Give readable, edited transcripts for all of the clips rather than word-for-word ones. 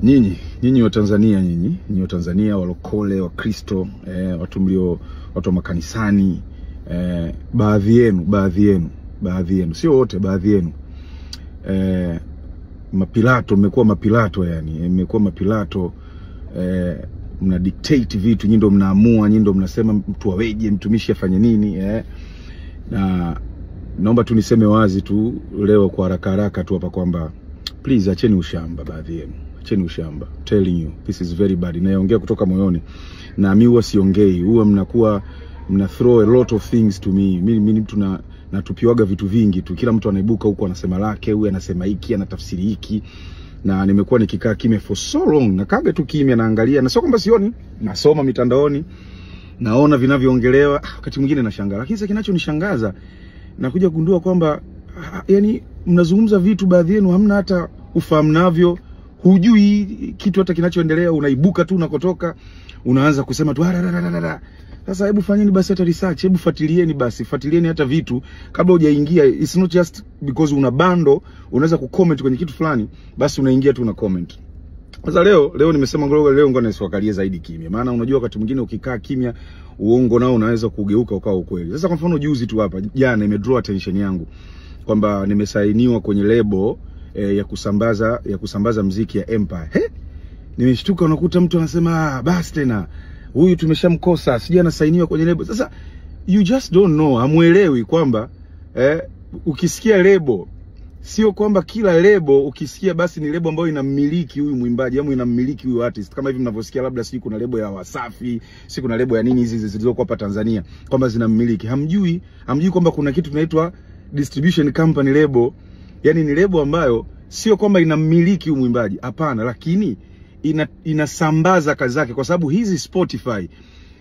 Nyinyi wa Tanzania, nyinyi wa Tanzania, walokole, wa Kristo, watu mlio watu wa makanisani, baadhi yenu, sio wote, baadhi yenu, mapilato, mmekuwa mapilato, yani mmekuwa mapilato, mna dictate vitu, nyinyi ndio mnaamua, nyinyi ndio mnasema mtu aweje, mtumishi afanye nini, Na naomba tu niseme wazi tu leo kwa haraka haraka tu hapa kwamba please acheni ushamba baadhi yenu. Acheni ushamba. I'm telling you, this is very bad. Naongea kutoka moyoni. Na mimi huwa siongei, huwa mnakuwa mna throw a lot of things to me. Mimi mtu natupiwaga vitu vingi tu. Kila mtu anaibuka huko anasema lake, huyu anasema hiki, anatafsiri hiki. Na nimekuwa nikikaa kimya for so long. Nakaga tu kimya, naangalia. Na sio kwamba sioni, nasoma mitandaoni, naona vinavyoongelewa, wakati mwingine nashangaa. Lakini sasa kinachonishangaza nakuja kugundua kwamba yani mnazungumza vitu baadhi yenu hamna hata ufahamu navyo, hujui kitu hata kinachoendelea, unaibuka tu unakotoka, unaanza kusema tu. Sasa hebu fanyeni basi hata research, hebu fuatilieni basi, fuatilieni hata vitu kabla hujaingia. It's not just because una bando unaweza kucomment kwenye kitu fulani, basi unaingia tu una comment. Sasa leo nimesema ngoja leo ngoja nisiwakalie zaidi kimya. Maana unajua wakati mwingine ukikaa kimya uongo nao unaweza kugeuka ukawa ukweli. Sasa kwa mfano juzi tu hapa jana ime draw attention yangu kwamba nimesainiwa kwenye lebo ya kusambaza muziki ya Empire. He? Nimeshtuka, unakuta mtu anasema basi tena huyu tumeshamkosa, sijui anasainiwa kwenye lebo. Sasa you just don't know, hamuelewi kwamba ukisikia lebo sio kwamba kila lebo ukisikia basi ni lebo ambayo inamiliki huyu mwimbaji au inamiliki huyu artist. Kama hivi mnavyosikia labda sijui kuna lebo ya Wasafi, si kuna lebo ya nini hizi zilizokuwa hapa Tanzania kwamba zinamiliki. Hamjui kwamba kuna kitu kinaitwa distribution company lebo. Yani ni lebo ambayo sio kwamba inamiliki huyu mwimbaji, hapana, lakini inasambaza kazi zake, kwa sababu hizi Spotify,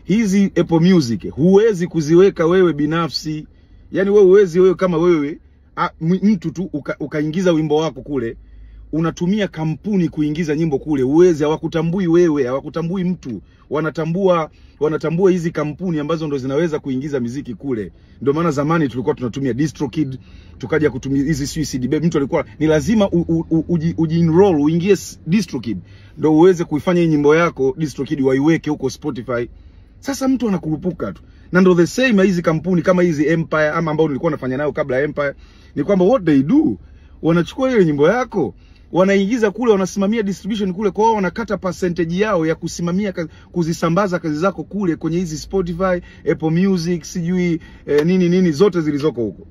hizi Apple Music huwezi kuziweka wewe binafsi. Yani wewe huwezi, wewe kama wewe mtu tu ukaingiza wimbo wako kule, unatumia kampuni kuingiza nyimbo kule, uweze, hawakutambui wewe, hawakutambui mtu, wanatambua hizi kampuni ambazo ndo zinaweza kuingiza muziki kule. Ndio maana zamani tulikuwa tunatumia DistroKid, tukaja kutumia hizi CD Baby. Mtu alikuwa ni lazima uji-enroll uingie DistroKid ndio uweze kuifanya hii nyimbo yako DistroKid waiweke huko Spotify. Sasa mtu anakurupuka tu. Na ndo the same hizi kampuni kama hizi Empire ama ambao nilikuwa nafanya nayo kabla ya Empire, ni kwamba what they do, wanachukua ile nyimbo yako, wanaingiza kule, wanasimamia distribution kule, kwa wao wanakata percentage yao ya kusimamia kuzisambaza kazi zako kule kwenye hizi Spotify, Apple Music, sijui nini nini zote zilizoko huko.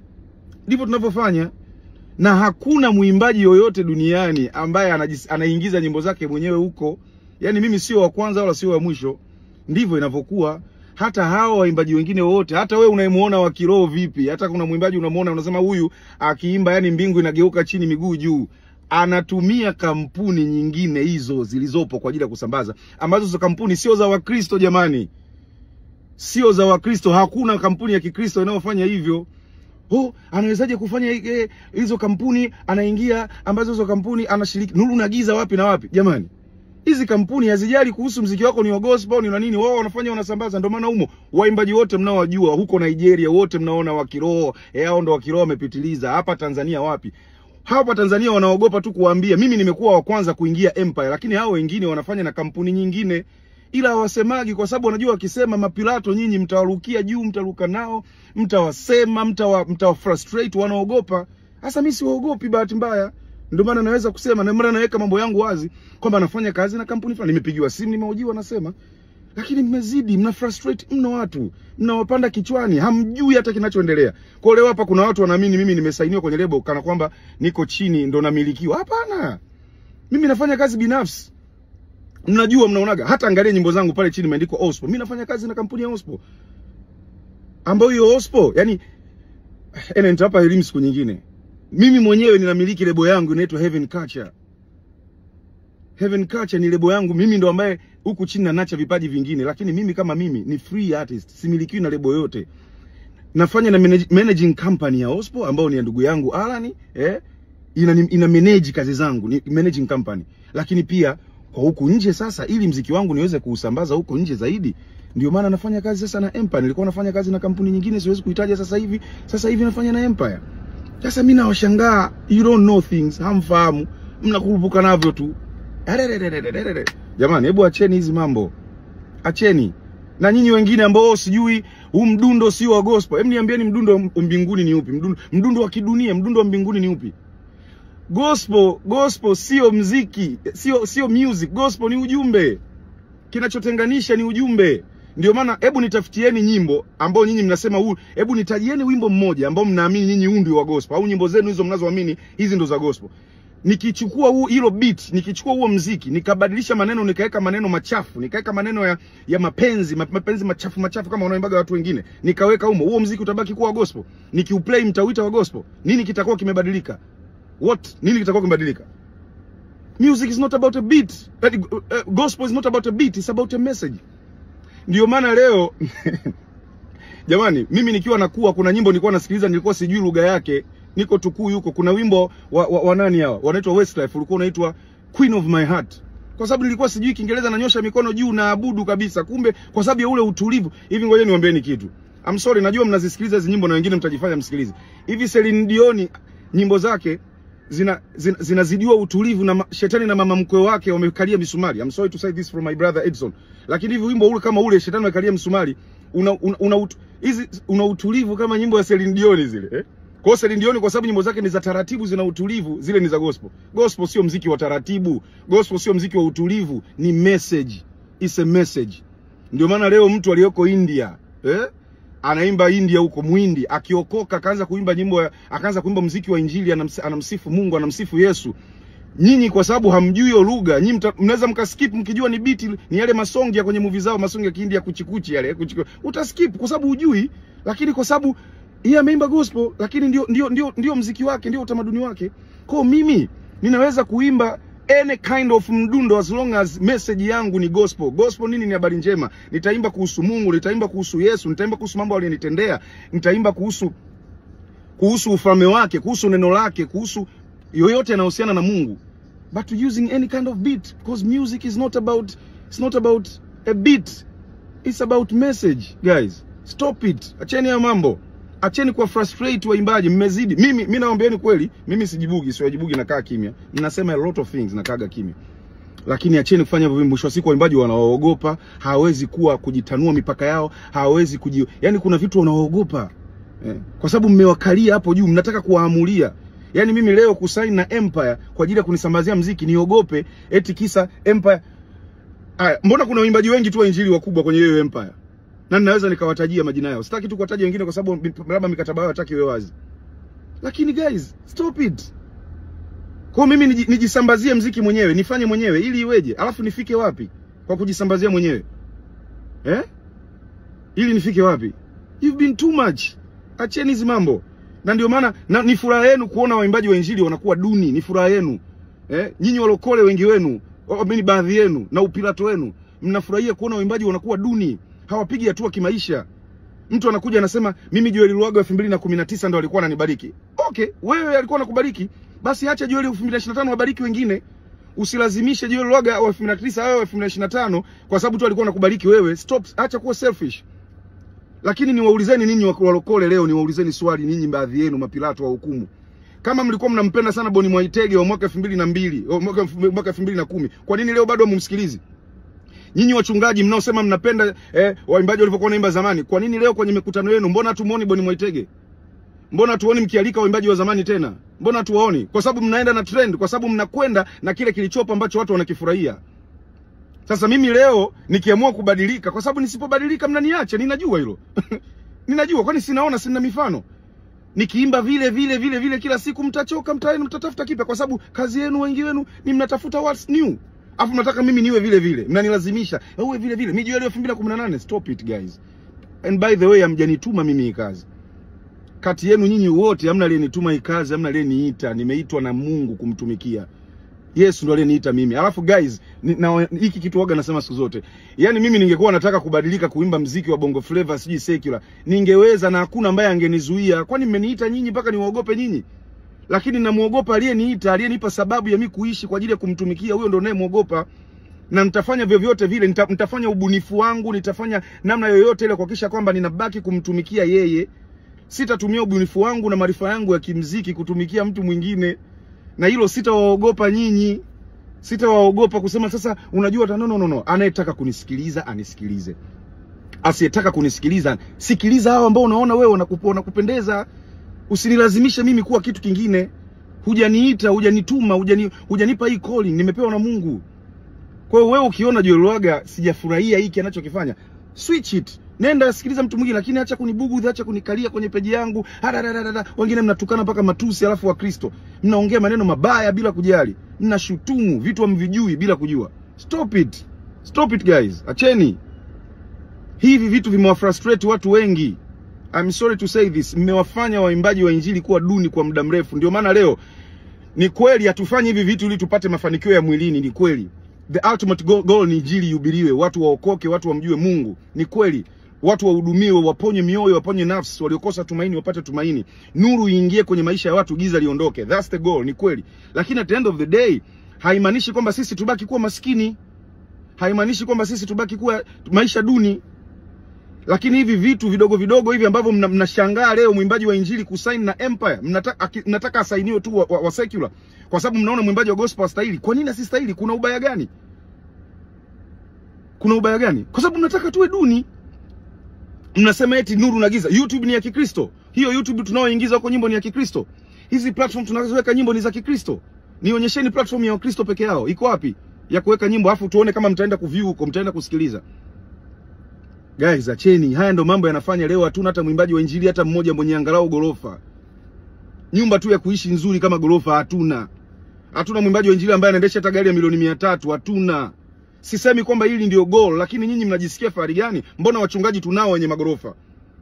Ndivyo tunavyofanya. Na hakuna mwimbaji yoyote duniani ambaye anaingiza nyimbo zake mwenyewe huko. Yani mimi sio wa kwanza wala sio wa mwisho. Ndivyo inavyokuwa. Hata hao waimbaji wengine wote, hata wewe unayemuona wa kiroho vipi, hata kuna mwimbaji unamuona unasema huyu akiimba yani mbingu inageuka chini miguu juu, anatumia kampuni nyingine hizo zilizopo kwa ajili ya kusambaza, ambazo hizo kampuni sio za Wakristo jamani. Sio za Wakristo, hakuna kampuni ya Kikristo inayofanya hivyo. Oh, anawezaje kufanya hizo kampuni anaingia ambazo hizo kampuni anashiriki nuru na giza wapi na wapi jamani? Hizi kampuni hazijali kuhusu muziki wako ni wa gospel ni na nini, wao wanafanya wanasambaza. Ndio maana humo waimbaji wote mnaowajua huko Nigeria wote mnaona wa kiroho, hao ndio wa kiroho wamepitiliza. Hapa Tanzania wapi? Hapa Tanzania wanaogopa tu kuambia. Mimi nimekuwa wa kwanza kuingia Empire, lakini hao wengine wanafanya na kampuni nyingine, ila hawasemagi kwa sababu wanajua wakisema mapilato nyinyi mtawarukia juu, mtaruka nao, mtawasema, mtawa frustrate, wanaogopa. Sasa mimi siwaogopi bahati mbaya. Ndio maana naweza kusema, na maana naweka mambo yangu wazi kwamba nafanya kazi na kampuni fulani, nimepigiwa simu, nimehojiwa, nasema. Lakini mmezidi, mna frustrate mno watu, mnawapanda kichwani, hamjui hata kinachoendelea. Kwa leo hapa kuna watu wanaamini mimi nimesainiwa kwenye lebo kana kwamba niko chini ndo namilikiwa. Hapana. Mimi nafanya kazi binafsi. Mnajua, mnaonaga, hata angalia nyimbo zangu pale chini imeandikwa Ospo. Mimi nafanya kazi na kampuni ya Ospo. Ambayo hiyo Ospo, yani nitawapa elimu siku nyingine. Mimi mwenyewe ninamiliki lebo yangu inaitwa Heaven Culture. Heaven Culture ni lebo yangu, mimi ndo ambaye huku chini nanacha vipaji vingine, lakini mimi kama mimi ni free artist, similikiwi na lebo yote. Nafanya na managing company ya Ospo ambao ni ndugu yangu Alan, ina manage kazi zangu, ni managing company. Lakini pia kwa huku nje sasa, ili mziki wangu niweze kuusambaza huko nje zaidi, ndio maana nafanya kazi sasa na Empire. Nilikuwa nafanya kazi na kampuni nyingine siwezi kuitaja sasa hivi. Sasa hivi nafanya na Empire. Sasa mimi nawashangaa, you don't know things, hamfahamu, mnakurupuka navyo tu. Jamani, hebu acheni hizi mambo. Acheni. Na nyinyi wengine ambao sijui huu mdundo sio wa gospel, hebu niambieni mdundo wa mbinguni ni upi? Mdundo wa kidunia, mdundo wa mbinguni ni upi? Gospel sio mziki, sio music. Gospel ni ujumbe. Kinachotenganisha ni ujumbe. Ndio maana hebu nitafutieni nyimbo ambao nyinyi mnasema huu, hebu nitajieni wimbo mmoja ambao mnaamini nyinyi huu ndio wa gospel, au nyimbo zenu hizo mnazoamini hizi ndo za gospel. Nikichukua huu hilo beat, nikichukua huo mziki, nikabadilisha maneno, nikaweka maneno machafu, nikaweka maneno ya mapenzi, mapenzi machafu machafu kama wanaoimbaga watu wengine, nikaweka humo, huo mziki utabaki kuwa gospel. Nikiuplay mtauita wa gospel. Nini kitakuwa kimebadilika? What? Nini kitakuwa kimebadilika? Music is not about a beat. Gospel is not about a beat, it's about a message. Ndio maana leo jamani, mimi nikiwa nakuwa kuna nyimbo nilikuwa nasikiliza, nilikuwa sijui lugha yake. Niko Tukuyu huko, kuna wimbo wa nani hawa? Wanaitwa Westlife, ulikuwa unaitwa Queen of My Heart. Kwa sababu nilikuwa sijui Kiingereza, nanyosha mikono juu na abudu kabisa. Kumbe kwa sababu ya ule utulivu. Hivi ngoja niwaambieni kitu. I'm sorry, najua mnazisikiliza hizi nyimbo na wengine mtajifanya msikilize. Hivi Celine Dion nyimbo zake zinazidiwa utulivu na shetani na mama mkwe wake wamekalia misumari. I'm sorry to say this from my brother Edson. Lakini hivi wimbo ule kama ule shetani amekalia misumari una utulivu kama nyimbo ya Celine Dion zile, eh? Kwa Celine Dion, kwa sababu nyimbo zake ni za taratibu, zina utulivu, zile ni za gospel. Gospel sio mziki wa taratibu, gospel sio mziki wa utulivu, ni message. It's a message. Ndio maana leo mtu aliyoko India, anaimba India huko, Muhindi, akiokoka akaanza kuimba nyimbo, akaanza kuimba mziki wa Injili, anamsifu Mungu, anamsifu Yesu. Nyinyi kwa sababu hamjui hiyo lugha, nyinyi mnaweza mkaskip mkijua ni beat, ni yale masongi ya kwenye movie zao, masongi ya Kiindia kuchikuchi yale, kuchikuchi. Utaskip kwa sababu hujui, lakini kwa sababu yeye ameimba gospel, lakini ndio mziki wake, ndio utamaduni wake. Kwa mimi ninaweza kuimba any kind of mdundo as long as message yangu ni gospel. Gospel nini? Ni habari njema. Nitaimba kuhusu Mungu, nitaimba kuhusu Yesu, nitaimba kuhusu mambo aliyonitendea, nitaimba kuhusu ufalme wake, kuhusu neno lake, kuhusu yoyote yanayohusiana na Mungu. But using any kind of beat, because music is not about, it's not about a beat. It's about message, guys. Stop it. Acheni hayo mambo. Acheni kwa frustrate waimbaji, mmezidi. Mimi naombeeni kweli, mimi sijibugi, siwajibugi, nakaa kimya. Ninasema a lot of things, nakaaga kimya. Lakini acheni kufanya hivyo. Mwisho wa siku waimbaji wanaoogopa, hawawezi kuwa kujitanua mipaka yao, hawawezi yaani kuna vitu wanaoogopa. Kwa sababu mmewakalia hapo juu, mnataka kuwaamulia. Yaani mimi leo kusaini na Empire kwa ajili ya kunisambazia mziki niogope eti kisa Empire. Aya, mbona kuna waimbaji wengi tu wa injili wakubwa kwenye hiyo Empire? Na ninaweza nikawatajia majina yao. Sitaki tu kuwataja wengine kwa sababu labda mikataba yao hataki iwe wazi. Lakini guys, stop it. Kwa mimi nijisambazie mziki mwenyewe, nifanye mwenyewe ili iweje? Alafu nifike wapi kwa kujisambazia mwenyewe? Ili nifike wapi? You've been too much. Acheni hizi mambo. Na ndio maana ni furaha yenu kuona waimbaji wa injili wanakuwa duni, ni furaha yenu. Nyinyi walokole wengi wenu, mimi baadhi yenu na upilato wenu, mnafurahia kuona waimbaji wanakuwa duni. Hawapigi hatua kimaisha. Mtu anakuja anasema mimi Joel Lwaga 2019 ndo alikuwa ananibariki. Okay, wewe alikuwa anakubariki, basi acha Joel 2025 wabariki wengine. Usilazimishe Joel Lwaga wa 2019 au 2025 kwa sababu tu alikuwa anakubariki wewe. Stop, acha kuwa selfish. Lakini niwaulizeni ninyi walokole leo, niwaulizeni swali ninyi baadhi yenu mapilato wa hukumu. Kama mlikuwa mnampenda sana Boni Mwaitege wa mwaka 2002, mwaka 2010, kwa nini leo bado hamumsikilizi? Nyinyi wachungaji mnaosema mnapenda waimbaji walivyokuwa wanaimba zamani, kwa nini leo kwenye mikutano yenu mbona hatumuoni Boni Mwaitege? Mbona hatuoni mkialika waimbaji wa zamani tena? Mbona hatuwaoni? Kwa sababu mnaenda na trend, kwa sababu mnakwenda na kile kilichopo ambacho watu wanakifurahia. Sasa mimi leo nikiamua kubadilika, kwa sababu nisipobadilika mnaniacha, ninajua hilo. Ninajua, kwani sinaona, sina mifano. Nikiimba vile vile vile vile kila siku mtachoka, mtaenda mtatafuta kipya, kwa sababu kazi yenu wengi wenu ni mnatafuta what's new. Afu mnataka mimi niwe vile vile, mnanilazimisha uwe vile vile. Mimi Joel 2018, stop it guys. And by the way, hamjanituma mimi hii kazi. Kati yenu nyinyi wote hamna aliyenituma hii kazi, hamna aliyeniita. Nimeitwa na Mungu kumtumikia. Yesu ndo aliyeniita mimi. Alafu guys, hiki kitu waga nasema siku zote. Yaani mimi ningekuwa nataka kubadilika kuimba mziki wa Bongo Flava sijui secular, ningeweza na hakuna ambaye angenizuia. Kwani mmeniita nyinyi mpaka niwaogope nyinyi? Lakini namuogopa aliyeniita, aliyenipa sababu ya mimi kuishi kwa ajili ya kumtumikia, huyo ndo nayemuogopa. Na nitafanya vyovyote vile, nitafanya ubunifu wangu, nitafanya namna yoyote ile kuhakikisha kwamba ninabaki kumtumikia yeye. Sitatumia ubunifu wangu na maarifa yangu ya kimziki kutumikia mtu mwingine. Na hilo sitawaogopa nyinyi. Sitawaogopa kusema sasa unajua no no no no. Anayetaka kunisikiliza anisikilize. Asiyetaka kunisikiliza, sikiliza hao ambao unaona wewe wanakupendeza. Usinilazimishe mimi kuwa kitu kingine. Hujaniita, hujanituma, hujanipa hii calling, nimepewa na Mungu. Kwa hiyo wewe ukiona Joel Lwaga sijafurahia hiki anachokifanya, switch it. Nenda sikiliza mtu mwingine, lakini acha kunibugu, acha kunikalia kwenye peji yangu. Wengine mnatukana mpaka matusi, alafu wa Kristo mnaongea maneno mabaya bila kujali. Mnashutumu vitu hamvijui bila kujua. Stop it. Stop it guys. Acheni. Hivi vitu vimewafrustrate watu wengi. I'm sorry to say this, mmewafanya waimbaji wa injili kuwa duni kwa muda mrefu. Ndio maana leo ni kweli hatufanyi hivi vitu ili tupate mafanikio ya mwilini, ni kweli. The ultimate goal ni injili ihubiriwe, watu waokoke, watu wamjue Mungu. Ni kweli. Watu wahudumiwe, waponye mioyo, waponye nafsi, waliokosa tumaini wapate tumaini. Nuru iingie kwenye maisha ya watu, giza liondoke. That's the goal, ni kweli. Lakini at the end of the day haimaanishi kwamba sisi tubaki kuwa maskini. Haimaanishi kwamba sisi tubaki kuwa maisha duni. Lakini hivi vitu vidogo vidogo hivi ambavyo mnashangaa leo mwimbaji wa injili kusign na Empire, mnataka asainiwe tu wa secular kwa sababu mnaona mwimbaji wa gospel hastahili. Kwa nini asistahili? Kuna ubaya gani? Kuna ubaya gani? Kwa sababu mnataka tuwe duni. Mnasema eti nuru na giza. YouTube ni ya Kikristo. Hiyo YouTube tunaoingiza huko nyimbo ni ya Kikristo. Hizi platform tunazoweka nyimbo ni za Kikristo. Nionyesheni platform ya Wakristo peke yao. Iko wapi ya kuweka nyimbo, afu tuone kama mtaenda kuview huko, mtaenda kusikiliza. Guys, acheni. Haya ndo mambo yanafanya leo hatuna hata mwimbaji wa injili hata mmoja mwenye angalau gorofa. Nyumba tu ya kuishi nzuri kama gorofa hatuna. Hatuna mwimbaji wa injili ambaye anaendesha hata gari ya milioni 300, hatuna. Sisemi kwamba hili ndio goal, lakini nyinyi mnajisikia fahari gani? Mbona wachungaji tunao wenye magorofa?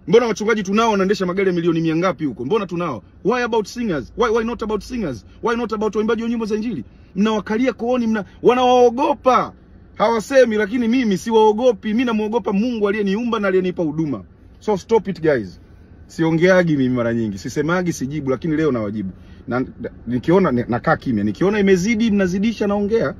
Mbona wachungaji tunao wanaendesha magari ya milioni 100 ngapi huko? Mbona tunao? Why about singers? Why not about singers? Why not about waimbaji wa nyimbo za injili? Mnawakalia kooni, wanawaogopa. Hawasemi, lakini mimi siwaogopi. Mimi namuogopa Mungu aliyeniumba na aliyenipa huduma. So stop it guys. Siongeagi mimi mara nyingi, sisemagi, sijibu, lakini leo nawajibu. Na nikiona nakaa kimya, nikiona imezidi mnazidisha naongea.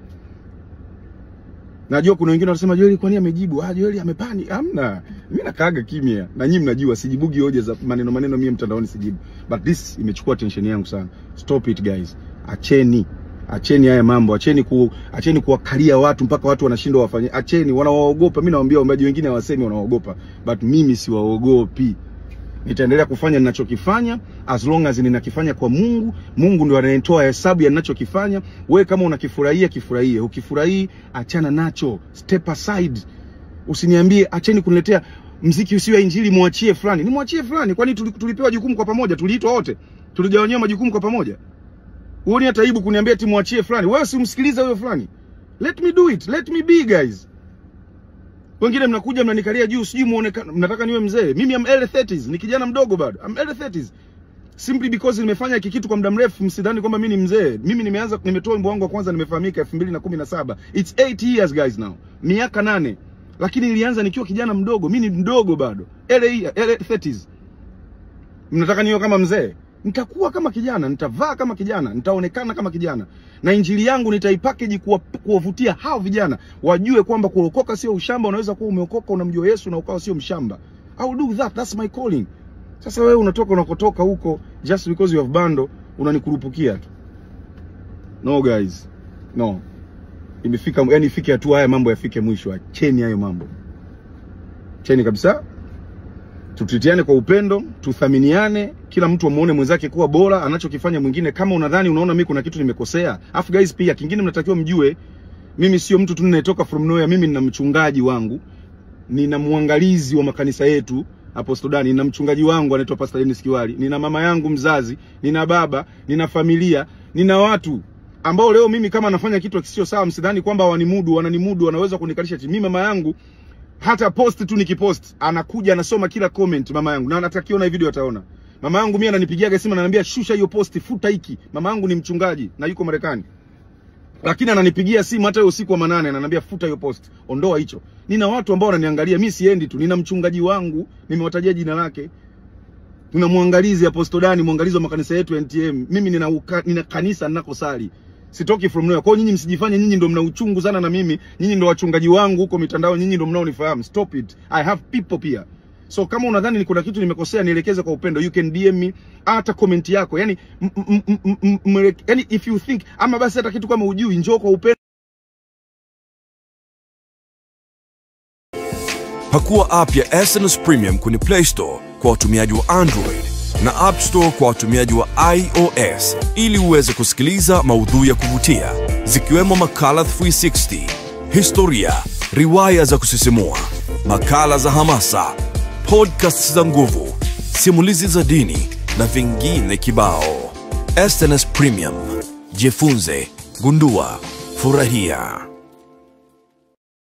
Najua kuna wengine wanasema Joel kwa nini amejibu? Ah, Joel amepani. Hamna. Mimi nakaaga kimya. Na nyinyi mnajua sijibugi hoja za maneno maneno, mimi mtandaoni sijibu. But this imechukua attention yangu sana. Stop it guys. Acheni. Acheni haya mambo, acheni kuwakalia watu mpaka watu wanashindwa wafanye. Acheni, wanawaogopa. Mimi nawaambia waimbaji wengine hawasemi wanaogopa, but mimi siwaogopi. Nitaendelea kufanya ninachokifanya as long as ninakifanya kwa Mungu. Mungu ndio anayetoa hesabu ya ninachokifanya. Wewe kama unakifurahia kifurahie, ukifurahii achana nacho, step aside. Usiniambie acheni kuniletea mziki usio injili, muachie fulani. Ni muachie fulani? Kwani tulipewa jukumu kwa pamoja? Tuliitwa wote, tuligawanywa majukumu kwa pamoja. Huoni hata aibu kuniambia eti muachie fulani? Wewe usimsikilize huyo fulani. Let me do it, let me be guys. Wengine mnakuja mnanikalia juu, sijui muonekana, mnataka niwe mzee. Mimi am early 30s, ni kijana mdogo bado. I'm early 30s. Simply because nimefanya hiki kitu kwa muda mrefu, msidhani kwamba mimi ni mzee. Mimi nimeanza, nimetoa wimbo wangu wa kwanza nimefahamika 2017. It's 8 years guys now. Miaka 8. Lakini nilianza nikiwa kijana mdogo. Mimi ni mdogo bado. Early 30s. Mnataka niwe kama mzee? Nitakuwa kama kijana, nitavaa kama kijana, nitaonekana kama kijana. Na injili yangu nitaipackage kuwavutia hao vijana. Wajue kwamba kuokoka sio ushamba, unaweza kuwa umeokoka unamjua Yesu na ukawa sio mshamba. I will do that, that's my calling. Sasa wewe unatoka unakotoka huko just because you have bando unanikurupukia tu. No guys. No. Imefika, yani ifike hatua haya mambo yafike mwisho. Acheni hayo mambo. Acheni kabisa. Tutitiane kwa upendo, tuthaminiane, kila mtu amuone mwenzake kuwa bora anachokifanya mwingine. Kama unadhani unaona mimi kuna kitu nimekosea. Afu guys pia kingine mnatakiwa mjue, mimi sio mtu tu ninayetoka from nowhere. Mimi nina mchungaji wangu, nina muangalizi wa makanisa yetu Apostle Dani, nina mchungaji wangu anaitwa Pastor Dennis Kiwali, nina mama yangu mzazi, nina baba, nina familia, nina watu ambao leo mimi kama nafanya kitu kisicho sawa, msidhani kwamba wanimudu, wananimudu, wanaweza kunikalisha chini. Mimi mama yangu hata post tu nikipost anakuja anasoma kila comment mama yangu, na anatakiona hii video ataona. Mama yangu mimi ananipigiaga simu ananiambia shusha hiyo post, futa hiki. Mama yangu ni mchungaji na yuko Marekani. Lakini ananipigia simu hata usiku wa manane ananiambia futa hiyo post, ondoa hicho. Nina watu ambao wananiangalia, mimi siendi tu, nina mchungaji wangu, nimewatajia jina lake. Tuna muangalizi Apostle Dani, muangalizi wa makanisa yetu NTM. Mimi nina kanisa ninakosali. Sitoki from nowhere. Kwa hiyo nyinyi msijifanye nyinyi ndio mna uchungu sana na mimi, nyinyi ndio wachungaji wangu huko mitandao, nyinyi ndio mnaonifahamu. Stop it. I have people pia. So kama unadhani ni kuna kitu nimekosea, nielekeze kwa upendo. You can DM me, hata comment yako. Yani, yani if you think ama basi hata kitu kama hujui, njoo kwa upendo. Pakua app ya SNS Premium kwenye Play Store kwa watumiaji wa Android na App Store kwa watumiaji wa iOS ili uweze kusikiliza maudhui ya kuvutia zikiwemo makala 360, historia, riwaya za kusisimua, makala za hamasa, podcasts za nguvu, simulizi za dini na vingine kibao. SNS Premium. Jifunze, gundua, furahia.